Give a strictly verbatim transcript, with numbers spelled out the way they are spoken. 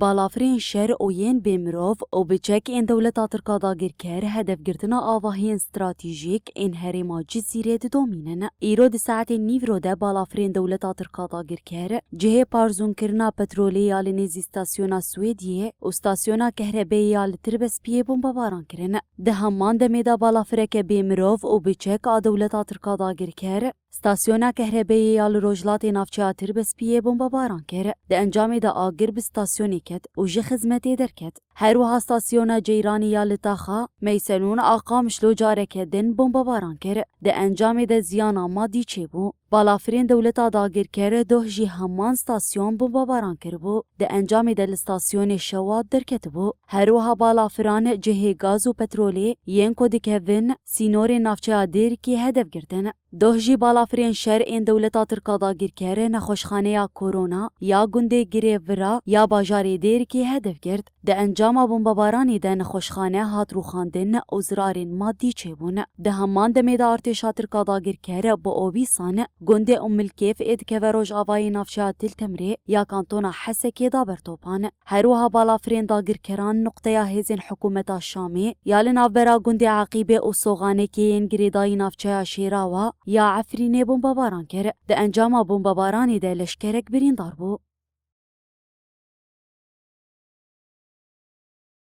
Balafirên şer û yên bêmirov û bi çek ên dewleta Tirk a dagirker hedefgirtina avahiyên stratejîk ên herêma Cizîrê didomînin. Îro di saetên nîvro de balafirên dewleta Tirk a dagirker cihê parzûnkirina petrolê ya li nêzî stasyona Swêdiyê û stasyona kehrebeyê ya li Tirbespiyê bombebaran kirin. Di heman demê de balafireke bêmirov û bi çek a dewleta Tirk a dagirker stasyona kehrebeyê ya li rojhilatê navçeya Tirbespiyê bombebaran kir. Di encamê de agir bi stasyonê ket û ji xizmetê derket. Her wiha stasyona Ceyranê ya li taxa Meyselûn a Qamişlo careke din bombebaran kir. Di encamê de ziyana madî çêbû. Balafirên dewleta dagirker doh jî heman stasyon bombebaran kiribû. Di encamê de li stasyonê şewat derketibû. Her wiha balafiran cihê gaz û petrolê yên ku dikevin sînorên navçeya Dêrikê hedef girtin. Doh jî balafirên şer ên dewleta Tirk a dagirker nexweşxaneya Korona ya gundê Girê Vira ya bajarê Dêrikê hedef girt. Di encama bombebaranê de nexweşxane hat rûxandin û zirarên madî çêbûn. Di heman demê de artêşa Tirk a dagirker bi obîsan gundê Umilkêf ê dikeve rojavayê navçeya Til Temrê ya kantona Hesekê da ber topan. Her wiha balafirên dagirkeran nuqteya hêzên hikûmeta Şamê ya li navbera gundê Eqîbê û Soxanekê yên girêdayî navçeya Şêrawa ya Efrînê bombebaran kir. Di encama bombebaranê de leşkerek birîndar bû.